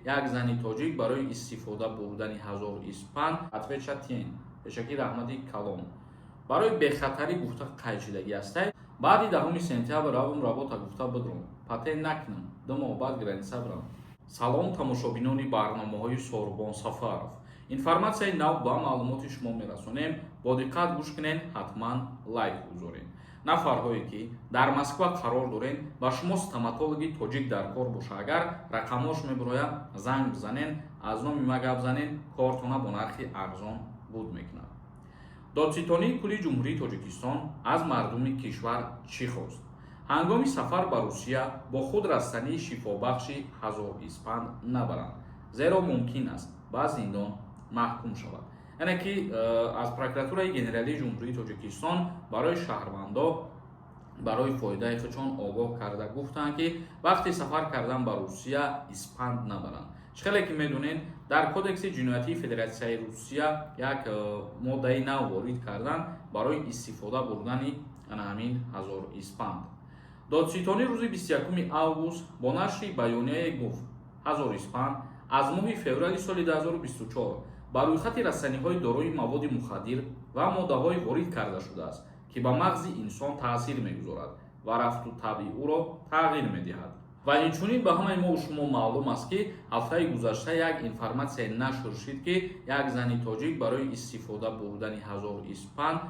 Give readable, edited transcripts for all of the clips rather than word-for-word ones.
Як зани тоҷик барои истифода бурдани ҳазор испанд ответ шатен. Пешакӣ раҳмати калон. Барои бехатарӣ гуфта қайд шудагӣ ҳастай. Баъди 10 сентябр равм, работа гуфта бидром, патент накунам, 2 моҳ баъд граница бирам. Салом, тамошобинони барномаҳои Сорбон Сафаров. Информатсияи нав ба маълумоти шумо мерасонем. Бо диққат гӯш кунед, ҳатман лайк гузоред. Нафарҳое, ки дар Москва қарор доред, ба шумо стоматологи тоҷик дар кор боша, агар рақамҳош мебирояд, занг бизанед, аз номи ма гап занед, кортона бо нархи арзон буд мекунад. Додситонии кулли Ҷумҳурии Тоҷикистон аз мардуми кишвар чӣ хост? Ҳангоми сафар ба Русия бо худ растании шифобахши ҳазор испанд набаранд, зеро мумкин аст ба зиндон маҳкум шавад. Яъне ки аз Прокуратураи Генералии Ҷумҳурии Тоҷикистон барои шаҳрвандо, барои фоидаи худшон огоҳ карда гуфтанд, ки вақти сафар кардан ба Русия испанд набаранд. Чӣ хеле ки медонед, дар Кодекси ҷиноятии Федератсияи Русия як моддаи нав ворид карданд барои истифода бурдани ана ҳамин ҳазор испанд. Додситонӣ рӯзи 21 август бо нашри баёнияе гуфт, ҳазор испанд аз моҳи феврали соли 2024 ба рӯйхати растаниҳои дорои маводи мухаддир ва моддаҳое ворид карда шудааст, ки ба мағзи инсон таъсир мегузорад ва рафту табъи ӯро тағйир медиҳад. Ва инчунин ба ҳамаи мову шумо маълум аст, ки ҳафтаи гузашта як информатсияе нашр шуд, ки як зани тоҷик барои истифода бурдани ҳазор испанд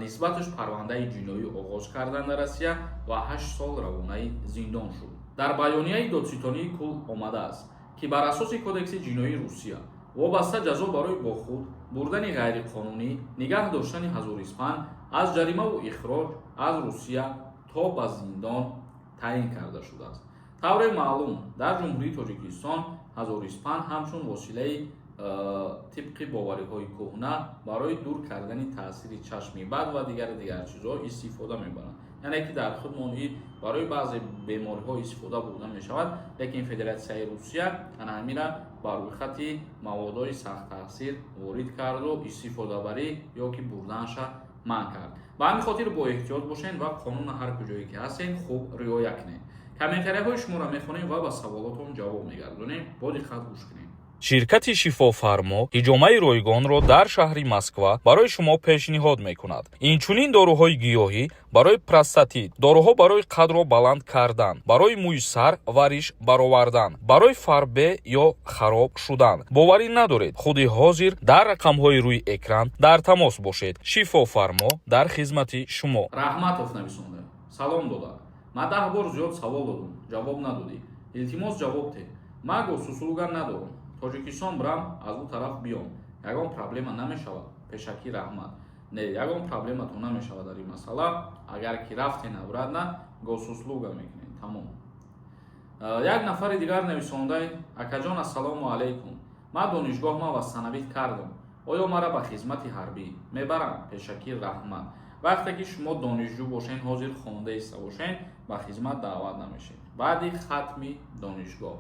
нисбаташ парвандаи ҷиноӣ оғоз карданд дар Россия ва 8 сол равонаи зиндон шуд. Дар баёнияи Додситонии кул омадааст, ки бар асоси Кодекси ҷиноии Русия вобаста ҷазо барои бо худ бурдани ғайриқонунӣ, нигаҳ доштани ҳазор испанд аз ҷаримаву ихроҷ аз Русия то ба зиндон таъин карда шудааст. Тавре маълум, дар Ҷумҳурии Тоҷикистон ҳазориспанд ҳамчун восилаи тибқи бовариҳои кӯҳна барои дур кардани таъсири чашми бад ва дигари дигар чизҳо истифода мебаранд. Яъне ки дар худмон барои баъзе бемориҳо истифода бурда мешавад, лекин Федератсияи Русия ана ҳамира ба рӯйхати маводҳои сахттаъсир ворид карду истифодабарӣ ё ки бурданша манъ кард. Ба ҳамин хотир бо эҳтиёт бошед ва қонуна ҳар куҷое ки ҳастед, хуб риоя кунед. Комментарияҳои шуморо мехонем ва ба саволотон ҷавоб мегардонем. Бо диққат гӯш кунед. Ширкати «Шифофармо» ҳиҷомаи ройгонро дар шаҳри Москва барои шумо пешниҳод мекунад. Инчунин доруҳои гиёҳӣ барои простатит, доруҳо барои қадро баланд кардан, барои мӯи сар ва риш баровардан, барои фарбе ё хароб шудан. Боварӣ надоред? Худи ҳозир дар рақамҳои рӯи экран дар тамос бошед. «Шифофармо» дар хизмати шумо. Раҳматов нависонда: «Салом, додар, ман 10 бор зиёд савол додум, ҷавоб надодӣ. Илтимос, ҷавоб те. Ман госуслуга надорам. Тоҷикистон бирам, аз ӯ тараф биём, ягон проблема намешавад? Пешакӣ раҳмат». Не, ягон проблематон намешавад дар ин масъала. Агар ки рафтен обратно, госуслуга мекунед, тамом. Як нафари дигар нависондай: «Акаҷон, ассалому алайкум. Ман донишгоҳ восстановить кардам. Оё мара ба хизмати ҳарбӣ мебаранд? Пешакӣ раҳмат». Вақте ки шумо донишҷӯ бошен, ҳозир хонда иста бошен, ба хизмат даъват намешед баъди хатми донишгоҳ.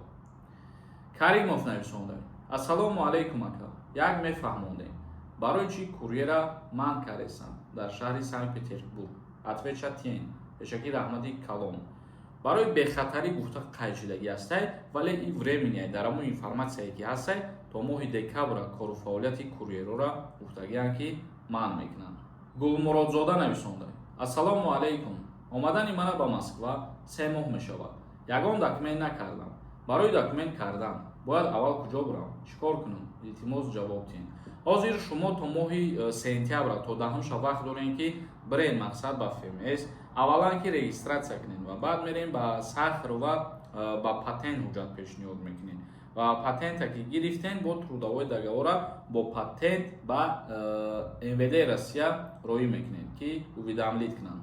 Каримов нависонда: «Ассалому алайкум, ака, як мефаҳмондем, барои чӣ курьера манъ кардесам дар шаҳри Санкт Петербург? Ответ шатен. Пешакӣ раҳмати калон». Барои бехатарӣ гуфта қайд шудагӣ ҳастай, вале и временный. Дар ҳамон информатсияе ки ҳастай, то моҳи декабра кору фаъолияти курьерора гуфтагианд, ки манъ мекунанд. Гулмуродзода нависонда: «Ассалому алайкум. Омадани мана ба Москва 3 моҳ мешавад. Ягон документ накардам. Барои документ кардан бояд аввал куҷо бурам, чӣ кор кунам? Илтимос, ҷавоб диҳед». Ҳозир шумо то моҳи сентябра, то 10-ша вақт дорем, ки бирен, мақсад, ба ФМС аввалан ки регистрация кунед ва баъд мерем ба Сахарова, ба патент ҳуҷҷат пешниҳод мекунед ва патента ки гирифтен, бо трудовой договора бо патент ба МВД Россия роӣ мекунед, ки уведомить кунанд.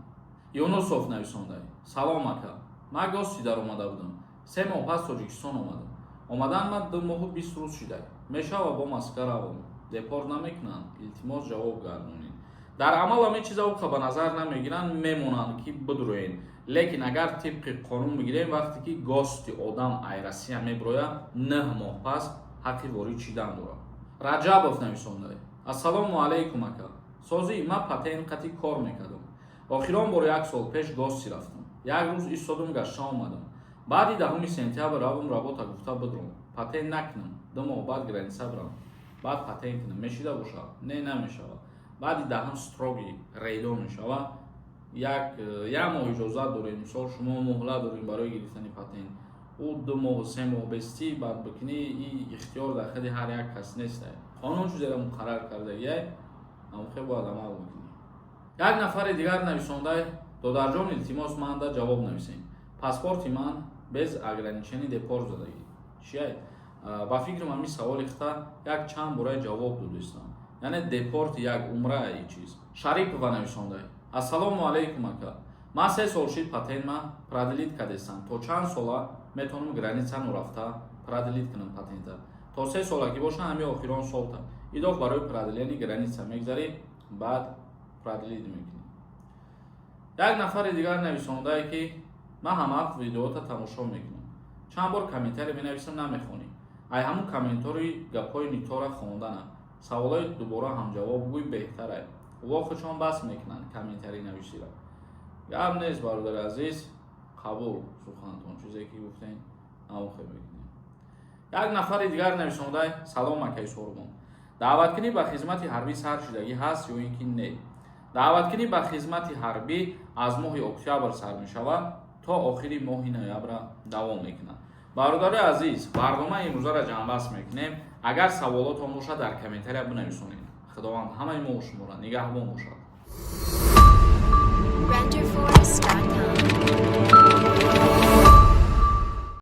Юнусов нависонда: «Салом, ака, ман гости даромада будам, 3 моҳ пас Тоҷикистон омадам. Омадан ман 2 моҳу 20 рӯз шуда мешава. Бо Москва равом, депорт намекунанд? Илтимос, ҷавоб гардонед». Дар амал ҳамин чиза уқа ба назар намегиранд, мемонанд, ки бидурӯед. Лекин агар тибқи қонун бигирем, вақте ки гости одам ай Россия мебирояд, 9 моҳ пас ҳаққи ворид шидан дорад. Раҷабов нависонда: «Ассалому алайкум, ака. Созӣ, ман патент қати кор мекардам. Охирон бор як сол пеш гости рафтам, як рӯз истодум, гашта омадам. Баъди 10 сентябр равм, работа гуфта бидром, патент накунам, 2 моҳ баъд граница бирам, депорт намекунанд? Патент накунам, 2 моҳ баъд граница бирам, баъд патент кунам, мешида бошад? Не, намешавад. Баъди даҳам строгий рейдо мешавад. Як моҳ иҷозат дорем, мисол, шумо муҳлат дорем барои гирифтани патент. Ӯ 2 моҳ, 3 моҳ бестӣ баъд бикунӣ, и ихтиёр дар худи ҳар як кас нест. Қонун чизеро муқаррар кардагиай, ҳамхе бояд амал бикунӣ. Як нафари дигар нависондай: «Додарҷон, илтимос, манда ҷавоб нависем. Паспорти ман без ограничение депорт задагӣ, чиай?» Ба фикрам, ҳамин саволи хита як чанд бораи ҷавоб додистам, яъне депорти як умра и чиз. Шарипова нависондай: «Ассалому алайкум, ака. Ман 3 сол шид патентма продлить кардестам. То чанд сола метавонам граница норафта продлить кунам патента?» То 3 сола ки боша, ҳами охирон солта идоф барои продление граница мегзарӣ, баъд продлить мекунӣ. Як нафари дигар нависондае, ки ман ҳамавақт видеота тамошо мекунам, чанд бор комментарий менависам, намехонӣ. Ай ҳамун комментари гапҳои нитора хондана, саволҳои дубора ҳамҷавоб гӯй, беҳтарай. Вохучон бас мекунанд комментарий нависира. Гап нест, бародари азиз, қабул сухантон, чизе ки гуфтем, ҳамохе мекунем. Як нафари дигар нависондай: «Салом, акаи Сорбон, даъваткунӣ ба хизмати ҳарбӣ сар шудагӣ ҳаст ё ин ки не?» Даъваткунӣ ба хизмати ҳарбӣ аз моҳи октябр сар мешавад, то охири моҳи ноябра давом мекунад. Бародарои азиз, барномаи имрӯзаро ҷамъбаст мекунем. Агар саволотон бошад, дар комментария бинависонед. Худованд ҳамаи мо шуморо нигаҳбон бошад. Renderforest.com.